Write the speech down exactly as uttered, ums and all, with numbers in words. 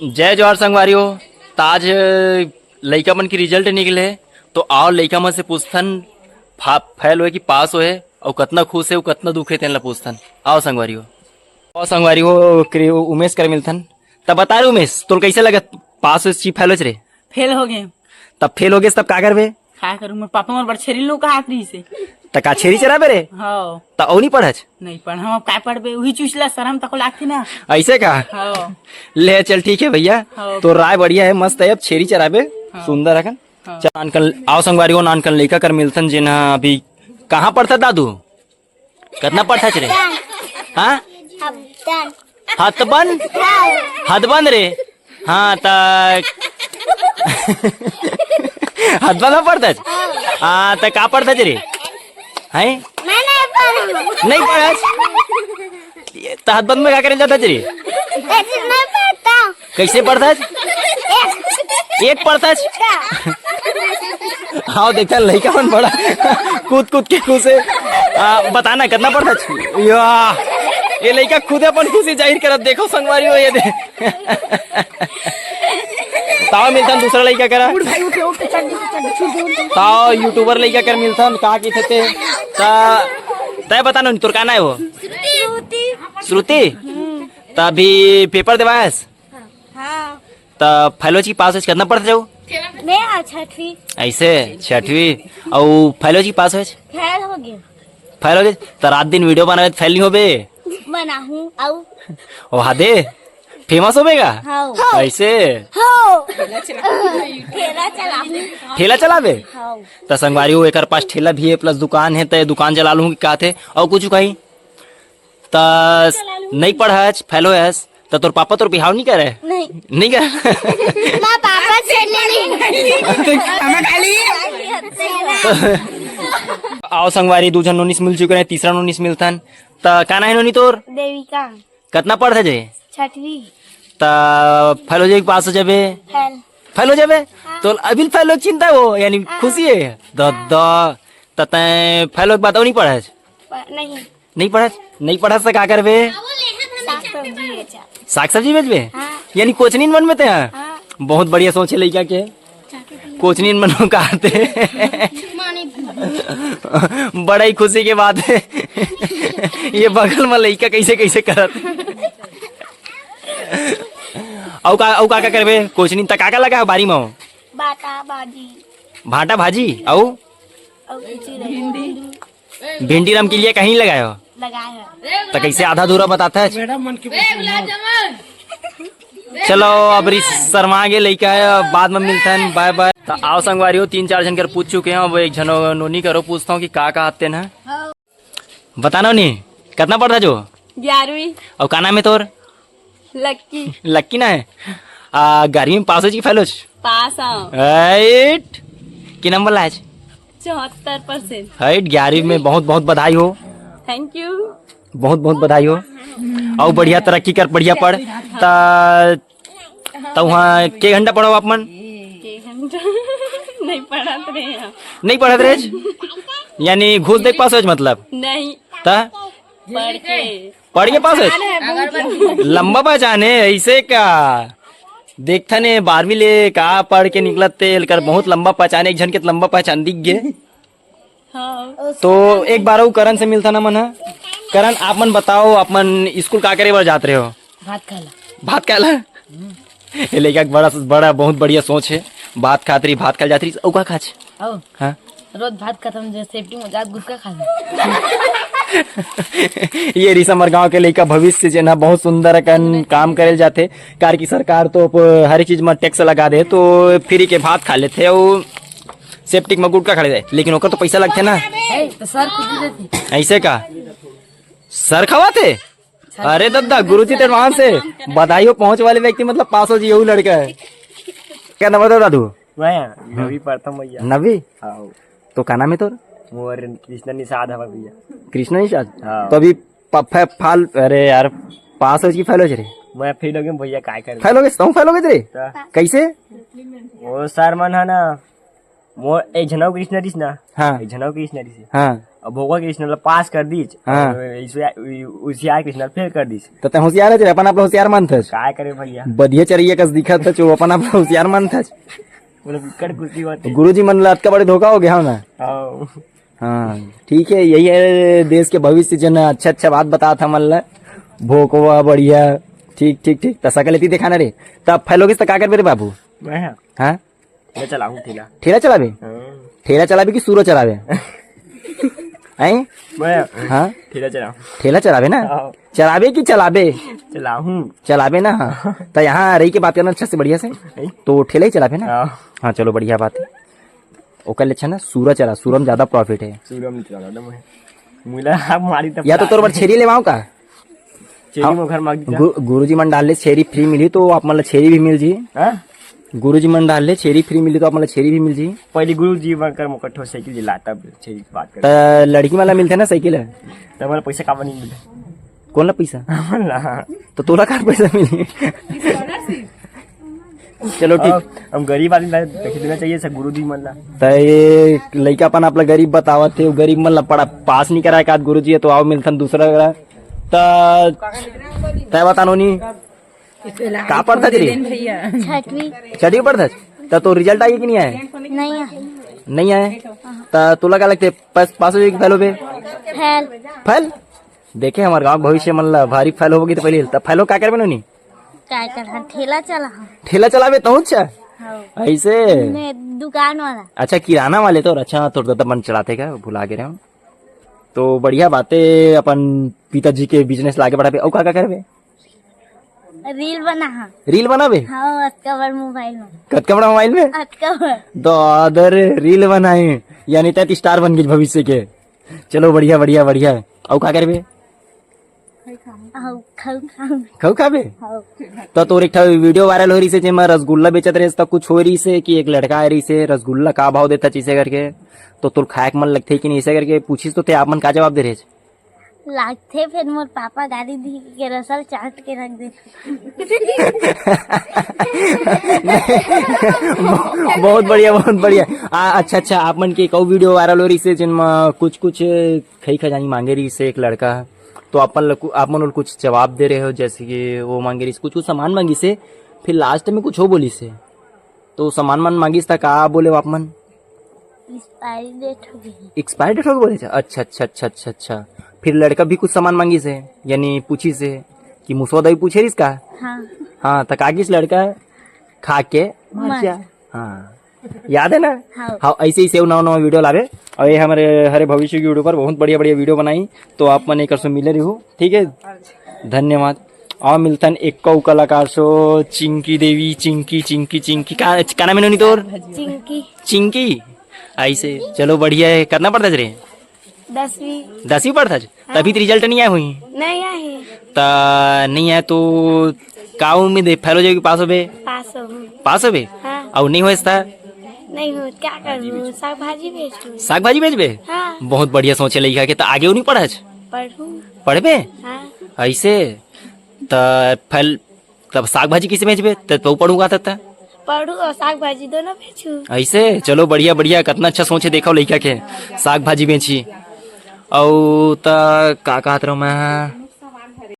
जय जोहार संगवारी हो। त आज लइका मन के रिजल्ट निकले हे, तो आओ लइका मन से पूछथन, फा-, फेल होए कि पास होए, अउ कतना खुश हे, अउ कतना दुख हे, तेन ला पूछथन। आओ संगवारी हो, आओ संगवारी हो, क्रि-, उमेश कर मिलथन। त बता रे उमेश, तोर कैसे लगत, पास होए कि फेल होए रे? फेल हो गए। तब फेल हो गए तब का करबे? का करूं, मोर पापा मोर बर छेरी लो कहात रहिस हे। त का छेरी चराबे रे? हाँ। त अउ नहीं पढ़च? नहीं पढ़, हम अब का पढ़बे, वही चूसला शरम तको लागथे ना। ऐसे का? हाँ। ले चल ठीक है भैया, हाँ। तो राय बढ़िया है, मस्त है, अब छेरी चराबे, हाँ। सुंदर है कन। हाँ। चल नानकन, आओ संगवारी हो, नानकन लइका कर मिलथन, जेन ह अभी कहाँ पढ़थस दादू? कतना पढ़थस रे? हाँ? हदबंद। हदबंद? हदबंद रे। हाँ, त हदबंद में पढ़थस? हाँ, त का पढ़थस रे? हैं? मैं नहीं पढ़ा। नहीं पढ़थस? त हदबंद में का करे जाथस रे? ऐसे नहीं पढ़ता। कैसे पढ़थस? एक। एक पढ़थस? का? हाँ, देखा लइका मन बड़ा कूद कूद के खुश हे। आ, बताना कतना पढ़थस? या, ये लइका खुद अपन खुशी जाहिर करत, देखो संगवारी हो, ये दे। ताव मिलथन दूसरा लइका करा। उठ भाई, उठ, उठ, चड्डी, चड्डी छूट दे, उठ। ताव YouTuber लइका कर मिलथन, का कहिथे ते? त तय बता ना, तोर का नाम हे वो? श्रुति। श्रुति? त अभी पेपर देवायस? हाँ। त फेल होच कि पास होच, कतना पढ़थस? मैं हाँ छठवीं। ऐसे, छठवीं। अउ फेल होच कि पास होच? फेल हो गए। फेल हो गए? त रात दिन वीडियो बनाबे त फेल नहीं होबे? बनाहूँ, अउ। ओ हा दे, फेमस होबे का? हाँ। ऐसे? हाँ। ठेला चलाबे? हाँ। त संगवारी हो, एकर पास ठेला भी हे, प्लस दुकान हे, त दुकान चला लूँ कि का थे? अउ कुछ कहीं? त नहीं पढ़स, फेल होयस, त तोर पापा तोर बिहाव नहीं करे? नहीं। नहीं करे? मैं पापा से नहीं। आओ संगवारी, दू झन नोनिस मिल चुके हे, तीसरा नोनिस मिलथन। त का नाम हे नोनी तोर? देविका। कतना पढ़थस रे? छठवीं। त फेल हो जाबे कि पास हो जाबे? फेल। फेल हो जाबे? हाँ। त अभी फेल हो चिंता हे वो, यानी हाँ। खुशी हे? ददा, त तय फेल हो के बाद अउ नहीं पढ़स? प-, नहीं। नहीं पढ़स? नहीं पढ़स त का करबे? साग सब्जी बेचा। साग सब्जी बेचबे? हाँ। यानी कोचनी मन में ते? हाँ। बहुत बढ़िया सोच हे लइका के। कोचनी मन में का आथे। बड़ा ही खुशी के बात हे। ये बगल में लइका कैसे कैसे करत। अउ का, अउ का का करबे? कोचनी त का का लगा हे बारी में? भाटा भाजी। भाटा भाजी, अउ? अउ कुछ नहीं। भिंडी रमकेलिया कहीं लगाए हो? लगाए हो। त कैसे आधा अधूरा बताथस? चलो, अब रिस शर्मा गे लइका हे, बाद में मिलथन, बाय बाय। त आओ संगवारी हो, तीन चार झन कर पूछ चुके हंव, अब एक झन नोनी करो पूछथंव कि का का आथे ना। बता नोनी, कतना पढ़थस? ग्यारहवीं। अउ का नाम हे तोर? लक्की। लक्की ना हे? आ, ग्यारहवीं में पास होच कि फेल होच? पास हंव। हट। के नंबर लायस? चौहत्तर परसेंट। हट, ग्यारहवीं में बहुत बहुत बधाई हो। Thank you। बहुत बहुत बधाई हो। अउ बढ़िया तरक्की कर, बढ़िया पढ़। त त उहाँ के घंटा पढ़व आप मन? के घंटा? नहीं पढ़त रहे हम। नहीं पढ़त रहे? यानी घूस देख पास होच मतलब? नहीं। त? पढ़ के। पढ़ के पास होच? लंबा पहचान हे, ऐसे का? देखथन ए बारहवीं ले का पढ़ के निकलत ते, एकर बहुत लंबा पहचान हे, एक झन के त लंबा पहचान दिख गे। हाँ। तो एक बार अउ करण से मिलथन हमन ह। करण, आप मन बताओ, आप मन स्कूल का करे बर जात रहे हो? भात खाए ला। भात खाए ला? ये लइका के बड़ा, बड़ा, बहुत बढ़िया सोच हे। भात खात रही, भात खाए जात रही, अउ का खाच? अउ? हाँ। रोज भात खत्म जे सेफ्टी में जात गुटखा खा ले। ये रिहिस हमर गांव के लइका भविष्य, जेन ह बहुत सुंदर अकन काम करे ल जाथे, काबर कि सरकार तो प-, हर एक चीज में टैक्स लगा दे, तो फ्री के भात खा लेथे अउ सेप्टिक में गुटखा खा लेथे, लेकिन ओकर तो पैसा लगथे ना। ए, तो सर खुद ही देथे। ऐसे का? सर खवाथे? अरे दद्दा, गुरुजी त एडवांस हे। बधाई हो, पहुंच वाले व्यक्ति मतलब पास हो जी, यही लड़का है। क्या नाम बताओ दादू? मैं नवी पढ़ता हूँ भैया। नवी? हाँ। तो का नाम है तोर? मोर कृष्णा निषाद हवा भैया। कृष्णा निषाद? हाँ। तो अभी प-, फे-, फाल, अरे यार, पास हो कि फेल हो रे? मैं फेल हो गया भैया, काय कर? फेल हो गए? तुम फेल हो गए रे? हाँ। कैसे? वो सर मन है ना, मोर एक झन अउ कृष्णा रिस ना। हाँ। एक झन अउ कृष्णा रिस। हाँ। अब भोकवा कृष्ण ला पास कर दीस। हाँ। अउ इसे-, उसियार कृष्ण ला फेल कर दीस। त तैं होशियार हस रे, अपन आप ला होशियार मानथस। काय करे भैया? बधिया चरइया कस दिखत हस, वो अपन आप ला होशियार मानथस। वो लोग बिकट गुस्सी होथे। गुरुजी मन ला अतका बड़े धोखा हो गया हो ना। हाँ। हाँ, ठीक है, यही है देश के भविष्य, जन अच्छा अच्छा बात बतात हमन ला। भोकवा बढ़िया, ठीक, ठीक, ठीक। त सकल एती देखाना रे। त अब फेल हो गिस त का करबे रे बाबू? मैं? हाँ? मैं चलाहूँ ठेला। ठेला चलाबे? हाँ। ठेला चलाबे कि सूरा चलाबे? हैं? मैं? हाँ? ठेला चलाहूँ। ठेला चलाबे ना? हाँ। चलाबे कि चलाबे? चलाहूँ। चलाबे ना? हाँ। त यहाँ रही के बात करना अच्छा से, बढ़िया से। हैं? तो ठेला ही चलाबे ना? हाँ। हाँ, चलो, बढ़िया बात है। ओकर ले अच्छा ना, सूरा चला, सूरा में ज्यादा profit है। सूरा में चला ना मैं। मुला आप मारी तब या तो तोर बर छेरी लेवाओ का? छेरी हाँ, में घर मांग दीजा। गु-, गुरुजी मन डाल ले छेरी free मिली, तो आप मन ला छेरी भी मिल जी। हाँ? गुरुजी मन डाल ले छेरी free मिली, तो आप मन ला छेरी भी मिल जी। पहले गुरुजी मन कर मोकर ठो साइकिल दिला, तब छेरी की बात कर। त लड़की मन ला मिलथे ना साइकिल है। त मोला पैसा काबर नहीं मिले? कौन ला पैसा? हमन ला। तो तोला का पैसा मिली? चलो ठीक। अब हम गरीब आदमी ला देखे देना चाहिए सब गुरुजी मन ला। त ये लइका अपन आप ला गरीब बतावत हे, गरीब मन ला पढ़ा पास नहीं कराए का गुरुजी है, तो आओ मिलथन दूसरा करा। त तय बता नोनी, का पढ़थस रे? भैया। छठवीं। छठवीं पढ़थस? त तो result आए कि नहीं आए? नहीं आए। नहीं आए? त तोला का लगथे, पास, पास हो जाए कि फेल होबे? फेल। फेल? देखे हमर गांव के भविष्य मन ला भारी फेल होबे कि त पहले, त फेल हो का करबे नोनी? काय करहन, ठेला चलाहूँ। ठेला चलाबे तहूँ अच्छा? हाँ। ऐसे? मैं दुकान वाला। अच्छा, किराना वाले तो, अच्छा, तोर ददा मन चलाथे का? भुला गे रहेंव। तो बढ़िया बात हे, अपन पिताजी के business ला आगे बढ़ाबे। अउ का, का करबे? Reel बनाहूँ। Reel बनाबे? हाँ, अतका बड़ mobile में। कतका बड़ा mobile में? अतका बड़। दादा रे, reel बनाए, यानी तैं star बन गे भविष्य के। चलो, बढ़िया, बढ़िया, बढ़िया। अउ का करबे? अउ खऊ खाबे। खऊ खाबे? हाँ। त तोर एक ठा video viral हो रहिसे, जेमा रसगुल्ला बेचत रहेस, त कुछ हो रहिसे कि एक लड़का आए रहिसे, "रसगुल्ला का भाव देथस?" ऐसे करके, तो तोर खाए के मन लगथे कि नहीं, ऐसे करके पूछिस, तो तैं आप मन का जवाब दे रहेस? लागथे, फेर मोर पापा गारी दिही के रसल चाट के रख दे। बहुत बढ़िया, बहुत बढ़िया। आ, अच्छा, अच्छा, आप मन के एक अउ video viral हो रहिसे, जेन म कुछ कुछ खई खजानी मांगे रहिसे एक लड़का, तो आप मन ल कु-, आप मन ओला कुछ जवाब दे रहे हो, जैसे कि वो मांगे रहिसे कुछ कुछ सामान मांगिसे, फिर last में कुछ हो बोलिसे, तो सामान मन मांगिस त का बोले हो आप मन? Expiry date हो गे। Expiry date हो गे बोले? अच्छा, अच्छा, अच्छा, अच्छा, अच्छा। फिर लड़का भी कुछ सामान मांगिसे, यानी पूछिसे कि मुसवा दवाई पूछे रहिस का? हाँ। हाँ, त का किस लड़का? खा के मर मर जा। जा। हाँ, याद है ना? हाँ। हाँ, ऐसे ही सेव नवा नवा video लाबे। अउ ये हमर हरे भविष्य के YouTuber बहुत बढ़िया बढ़िया video बनाही, तो आप मन एकर से मिले रहू, ठीक है? धन्यवाद। अउ मिलथन एक अउ कलाकार से, चिंकी देवी, चिंकी, चिंकी, चिंकी, का, का नाम हे नोनी तोर? चिंकी। चिंकी, ऐसे, चलो बढ़िया है। कतना पढ़थस रे? दसवीं। दसवीं पढ़थस? हाँ। तभी तो result नहीं आए होही। नहीं आए हे। त नहीं आए तो का उम्मीद हे, फेल हो जाबे कि पास होबे? पास होबे। पास होबे? हाँ। अउ नहीं होइस त? नहीं हो, क्या करूँ? साग भाजी बेचूँ। साग भाजी बेचबे? हाँ। बहुत बढ़िया सोच हे लइका के। त आगे नहीं पढ़स? पढ़ूँ। पढ़बे? हाँ। ऐसे? त फेल, तब साग भाजी किसे बेचबे? त तू पढ़ूँ का त? पढ़ूँ अउ साग भाजी दोनों बेचूँ। ऐसे? चलो बढ़िया, बढ़िया, कतना अच्छा सोच हे, देखो लइका के, साग भाजी बेची। अउ त का कहत रहूँ मैं?